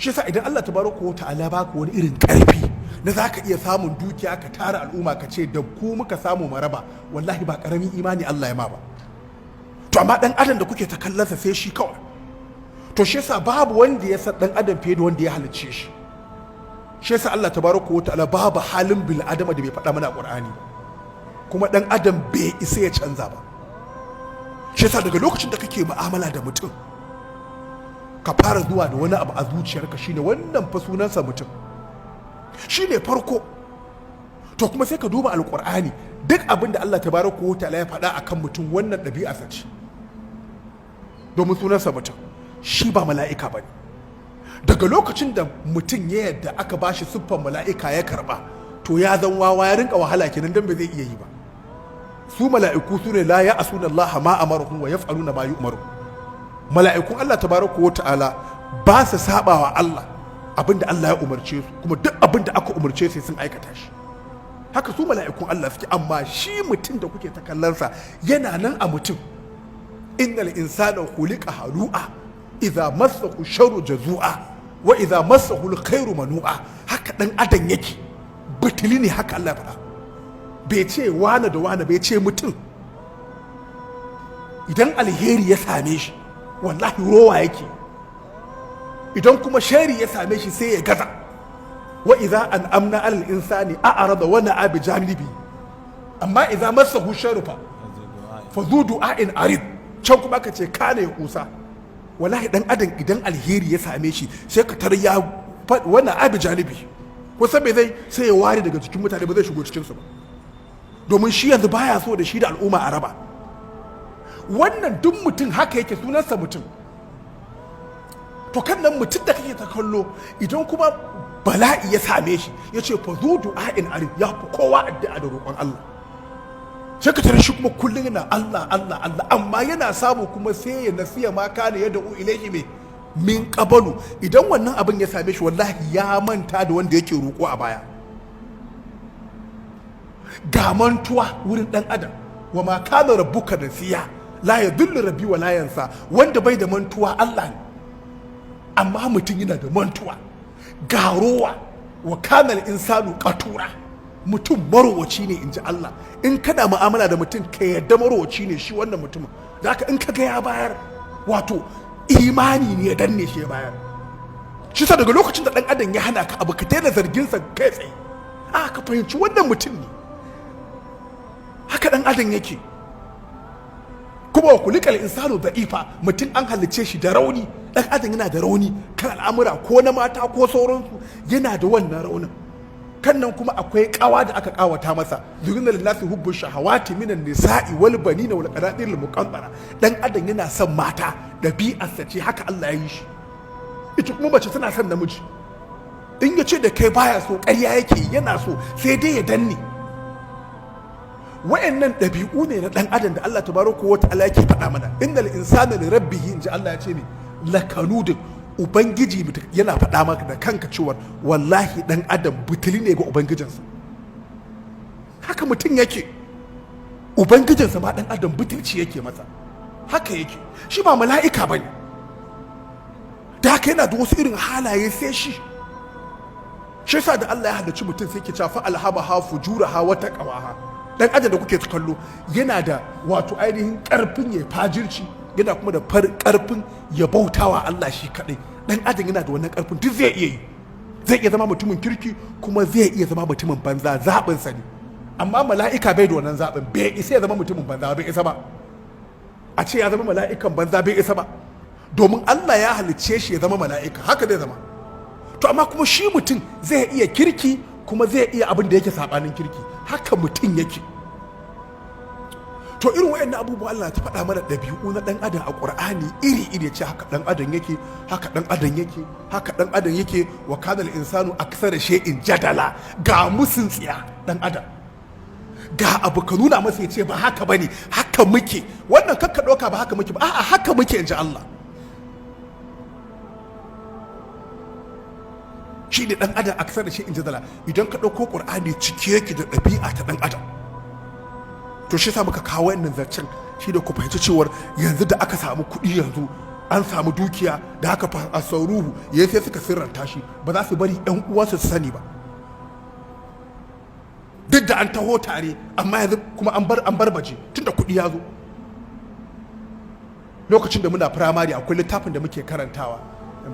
Shi yasa idan Allah tabaraka wa ta'ala baka wani irin karfi na zaka iya samun dukiya ka tara al'umma ka ce da ku muka samu maraba, wallahi ba karamin imani Allah ya ma ba. To amma dan adam da kuke ta kallonsa sai shi kawai. To shi yasa babu wanda ya san dan adam fiye da wanda ya halicce shi. Shi yasa Allah tabaraka wa ta'ala babu halin bil adama da bai faɗa mana a Qur'ani ba, kuma dan adam bai isa ya canza ba. Shi yasa daga lokacin da kake mu'amala da mutum, ka fara zuwa da wani abu a zuciyarka, shine wannan fa sunansa mutum, shine farko. To kuma sai ka duba Alkur'ani, duk abin da Allah tabaraka wa ta'ala ya faɗa akan mutum, wannan ɗabi'a ce, domin sunansa mutum, shi ba mala'ika ba ne. Daga lokacin da mutum ya yadda aka ba shi siffar mala'ika ya karba, to ya zan wawa, ya rinka wahala kenan, dan ba zai iya yi ba. Su mala'iku su ne la ya'suna Allah ma amarahum wa yaf'aluna ma yu'maru. Mala'ikun Allah tabaraka wa ta'ala ba su saba wa Allah abinda Allah ya umarce su, kuma duk abinda aka umarce su sun aikata shi. Haka su mala'ikun Allah suke. Amma shi mutum da kuke ta kallonsa yana nan a mutum. Innal insana khuliqa halu'a, idza massahu sharru jazu'a, wa idza massahu alkhairu manu'a. Haka dan adam yake, batili ne, haka Allah ya faɗa. Bai ce wane da wane, bai ce mutum. Idan alheri ya same shi, wallahi rowa yake. Idan kuma shari ya same shi, sai ya gaza. Wa idza an'amna alal insani a'rada wa na'a bi janibi, amma idza massahu sharru fa zu du'a'in arid. Can kuma aka ce kana ya kusa. Wallahi dan adam idan alheri ya same shi, sai ka tar ya wannan abi janibi, ko san me zai sai ya ware daga cikin mutane, ba zai shigo cikin su ba, domin shi yanzu baya so da shi da al'umma a raba. Wannan duk mutum haka yake, sunansa mutum. To kan nan mutum da kake ta kallo, idan kuma bala'i ya same shi, ya ce fa zu du'a'in arid, ya fi kowa addu'a da roƙon Allah. Sai ka tare shi kuma kullum yana Allah, Allah, Allah, amma yana samu kuma sai ya nasiya ma kana ya da'u ilaihi mai min qabalu. Idan wannan abin ya same shi, wallahi ya manta da wanda yake roƙo a baya. Ga mantuwa wurin dan adam. Wa ma kana rabbuka nasiya, la yadullu rabbi wa la yansa. Wanda bai da mantuwa Allah ne, amma mutum yana da mantuwa. Ga rowa, wa kana insanu qatura. Mutum marowaci ne, in ji Allah. In kana mu'amala da mutum, ka yadda marowaci ne shi wannan mutumin. Da haka in ka ga ya bayar, wato imani ne ya danne shi ya bayar. Shi sa daga lokacin da dan adam ya hana ka abu, ka daina zargin sa kai tsaye. A ka fahimci wannan mutum ne, haka dan adam yake. Kuma wa kulikal insanu da'ifa, mutum an halicce shi da rauni. Dan adam yana da rauni kan al'amura, ko na mata ko sauransu, yana da wannan raunin. Kan nan kuma akwai kawa da aka kawata masa, zuyina linnasi hubbu shahawati minan nisa'i wal banina wal qanatir al muqantara. Dan adam yana son mata, dabi'arsa ce, haka Allah ya yi shi. Ita kuma mace tana son namiji. In ya ce da kai baya so, ƙarya yake, yana so, sai dai ya danne. Wayannan ɗabi'u ne na ɗan adam da Allah tabaraka wa ta'ala yake faɗa mana. Innal insana li rabbihi, inji Allah, ya ce ne lakanudin. Ubangiji yana faɗa maka da kanka cewa wallahi ɗan adam butuli ne ga ubangijinsa. Haka mutum yake, ubangijinsa ma ɗan adam butulci yake masa. Haka yake, shi ba mala'ika bane. Da haka yana da wasu irin halaye sai shi. Shi yasa da Allah ya halicci mutum, sai ke cewa fa alhamaha fujuraha wa taqwaha. Dan adam da kuke kallo yana da wato ainihin karfin ya fajirci, yana kuma da karfin ya bautawa Allah shi kadai. Dan adam yana da wannan karfin, duk zai iya yi. Zai iya zama mutumin kirki, kuma zai iya zama mutumin banza, zaɓin sa ne. Amma mala'ika bai da wannan zaɓin, bai isa ya zama mutumin banza, bai isa ba. A ce ya zama mala'ikan banza, bai isa ba, domin Allah ya halicce shi ya zama mala'ika, haka zai zama. To amma kuma shi mutum zai iya kirki, kuma zai iya abin da yake sabanin kirki. Haka mutum yake. To irin wayannan abubuwa Allah ta faɗa mana ɗabi'u na ɗan adam a Ƙur'ani iri iri, ya ce haka ɗan adam yake, haka ɗan adam yake, haka ɗan adam yake. Wa kana insanu aksara shay'in jadala. Ga musun tsiya ɗan adam, ga abu ka nuna masa ya ce ba haka bane. Haka muke. Wannan kakka ɗauka ba haka muke ba, a'a, haka muke, in ji Allah. Shi ne ɗan adam aksara shay'in jadala. Idan ka ɗauko Ƙur'ani, cike yake da ɗabi'a ta ɗan adam. To shi sa muka kawo wannan zancen, shi da ku fahimci cewar yanzu da aka samu kuɗi yanzu An samu dukiya da haka fa asarruhu ya sai suka sirranta shi, ba za su bari yan uwansu su sani ba. Duk da an taho tare, amma yanzu kuma an bar baje tunda kuɗi ya zo. Lokacin da muna firamare, akwai littafin da muke karantawa,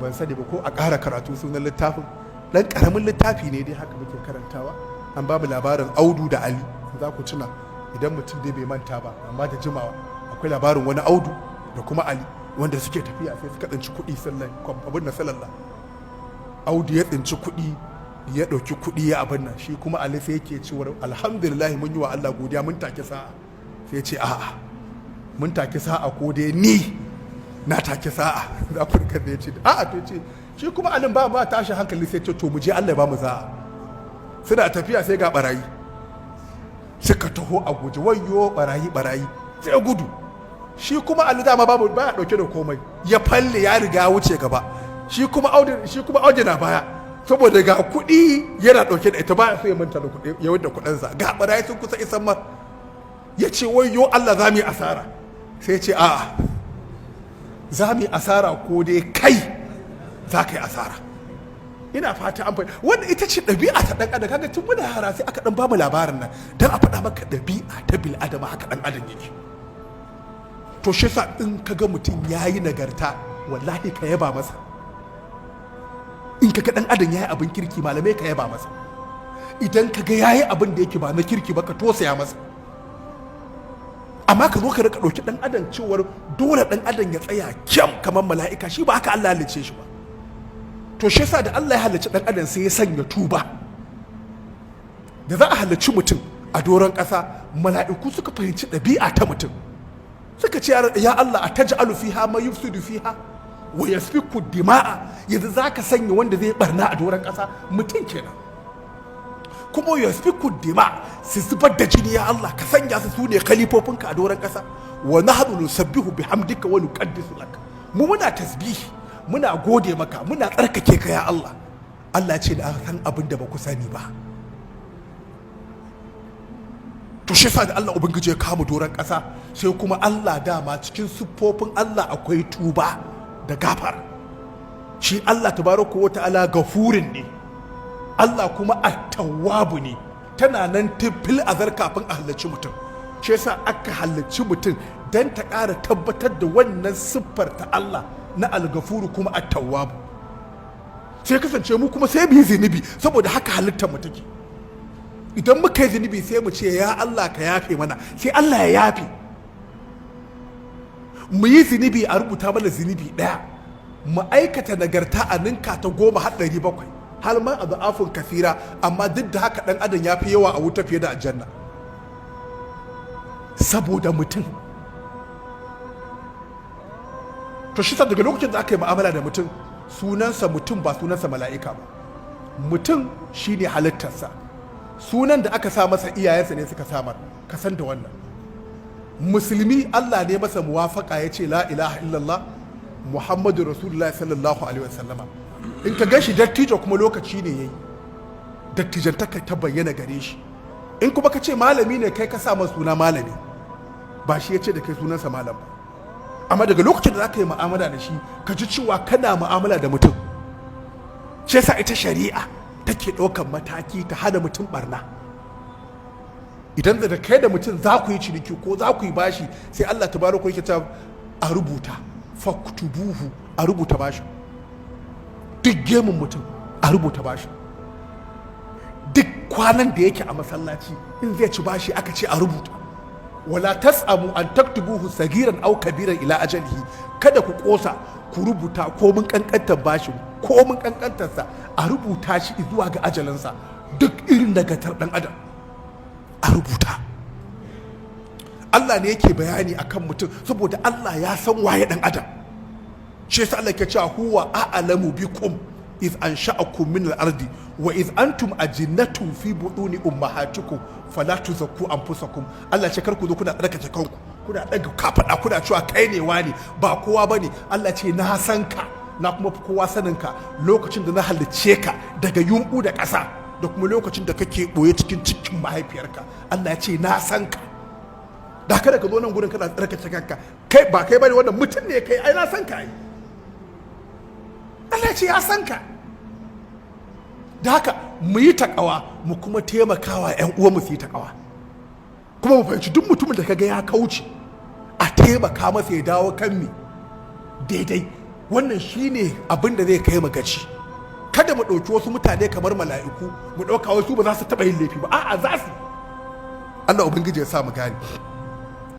ban sani ba ko a ƙara karatu sunan littafin, ɗan ƙaramin littafi ne dai haka muke karantawa. An ba mu labarin Audu da Ali, za ku tuna idan mutum dai bai manta ba, amma da jimawa. Akwai labarin wani Audu da kuma Ali wanda suke tafiya, sai suka tsinci kuɗi sallan abin na salalla. Audu ya tsinci kuɗi, ya ɗauki kuɗi ya abin nan. Shi kuma Ali sai yake cewar, "Alhamdulillah, mun yi wa Allah godiya, mun take sa'a." Sai ya ce, "A'a, mun take sa'a ko dai ni na take sa'a?" Za ku rika da ya ce a'a. To ce shi kuma Alin ba tashi hankali, sai ce, "To, mu je, Allah ya ba mu sa'a." Suna tafiya sai ga barayi suka taho a guje. "Wayyo, barayi, barayi!" Sai ya gudu. Shi kuma Ali dama babu, baya dauke da komai, ya falle, ya riga ya wuce gaba. Shi kuma Audu na baya, saboda ga kuɗi yana dauke da ita, baya so ya manta da kuɗi, ya da kuɗinsa. Ga barayi sun kusa isan ma. Ya ce, "Wayyo Allah, za mu yi asara." Sai ya ce, "A'a, za mu yi asara ko dai kai za ka yi asara?" Ina fata an fahimta. Wanda ita ce ɗabi'a ta ɗan adam. Kaga tun muna yara sai aka ɗan bamu labarin nan don a faɗa maka ɗabi'a ta bil adama, haka ɗan adam yake. To shi sa in ka ga mutum ya yi nagarta, wallahi ka yaba masa. In ka ga ɗan adam ya yi abin kirki, malamai, ka yaba masa. Idan ka ga ya yi abin da yake ba na kirki ba, ka tosaya masa. Amma ka zo ka rika ɗauki ɗan adam cewar dole ɗan adam ya tsaya kyam kamar mala'ika, shi ba haka Allah halicce shi ba. To shi yasa da Allah ya halicci ɗan adam, sai ya sanya tuba. Da za a halicci mutum a doron ƙasa, mala'iku suka fahimci ɗabi'a ta mutum, suka ce, "Ya Allah, ataj'alu fiha man yufsidu fiha wa yasfiku dima'a? Yanzu zaka sanya wanda zai barna a doron ƙasa, mutum kenan, kuma yasfiku dima, su zubar da jini. Ya Allah, ka sanya su sune khalifofinka a doron ƙasa? Wa nahnu nusabbihu bihamdika wa nuqaddisu lak. Mu muna tasbihi, muna gode maka, muna tsarkake ka, ya Allah." Allah ce da san abin da ba ku sani ba. To shi yasa da Allah ubangiji ya kama doron ƙasa, sai kuma Allah dama cikin siffofin Allah akwai tuba da gafara. Shi Allah tabaraka wa ta'ala gafurin ne, Allah kuma attawwabu ne. Tana nan fil azal kafin a halarci mutum. Shi yasa aka halarci mutum don ta ƙara tabbatar da wannan siffar ta Allah na algafuru kuma attawwabu. Sai kasance mu kuma sai mu yi zunubi, saboda haka halittar mu take. Idan muka yi zunubi, sai mu ce, "Ya Allah, ka yafe mana." Sai Allah ya yafe. Mu yi zunubi, a rubuta mana zunubi ɗaya. Mu aikata nagarta, a ninka ta 10 har 700, har ma ad'afun kasira. Amma duk da haka ɗan adam ya fi yawa a wuta fiye da aljanna, saboda mutum. To shi daga lokacin da aka yi mu'amala da mutum, sunansa mutum, ba sunansa mala'ika ba. Mutum shine halittarsa. Sunan da aka sa masa, iyayensa ne suka samar. Ka san da wannan. Musulmi, Allah ne masa muwafaka ya ce, "La ilaha illallah, Muhammadu Rasulullah sallallahu alaihi wasallama." In ka gan shi dattijo kuma, lokaci ne yayi dattijantaka ta bayyana gare shi. In kuma ka ce malami ne, kai ka sa masa suna malami, ba shi ya ce da kai sunansa malam ba. Amma daga lokacin da za ka yi mu'amala da shi, ka ji cewa kana mu'amala da mutum. Shi yasa ita shari'a take ɗaukar mataki ta hana mutum barna. Idan da kai da mutum za ku yi ciniki ko za ku yi bashi, sai Allah tabaraka yake ta a rubuta, faktubuhu, a rubuta bashi. Duk gemun mutum, a rubuta bashi. Duk kwanan da yake a masallaci, in zai ci bashi, aka ce a rubuta. Wala tas'amu an taktubuhu sagiran aw kabiran ila ajalihi. Kada ku kosa, ku rubuta ko mun kankantar bashin, ko mun kankantarsa, a rubuta shi zuwa ga ajalinsa. Duk irin nagartar dan adam, a rubuta. Allah ne yake bayani akan mutum, saboda Allah ya san waye dan adam. Shi yasa Allah ke cewa, huwa a'lamu bikum iz ansha'akum min al-ardi wa iz antum ajinnatun fi buduni ummahatikum fala tuzakku anfusakum. Allah ce kar ku zo kuna tsarkake kanku, kuna daga kafada, kuna cewa kai ne wani, ba kowa bane. Allah ce na san ka, na kuma fi kowa sanin ka, lokacin da na halicce ka daga yumbu da ƙasa, da kuma lokacin da kake boye cikin cikin mahaifiyarka. Allah ya ce na san ka. Da kada ka zo nan gurin kana tsarkake kanka, kai ba kai bane, wannan mutum ne kai, ai na san ka ai. Allah ce ya san ka. Da haka mu yi takawa, mu kuma taimakawa 'yan uwanmu su yi takawa, kuma mu fahimci duk mutumin da kaga ya kauce, a taimaka masa ya dawo kan mi daidai. Wannan shine abin da zai kai mu gaci. Kada mu ɗauki wasu mutane kamar mala'iku, mu ɗauka wasu ba za su taɓa yin laifi ba. A'a, za su. Allah Ubangiji ya sa mu gane.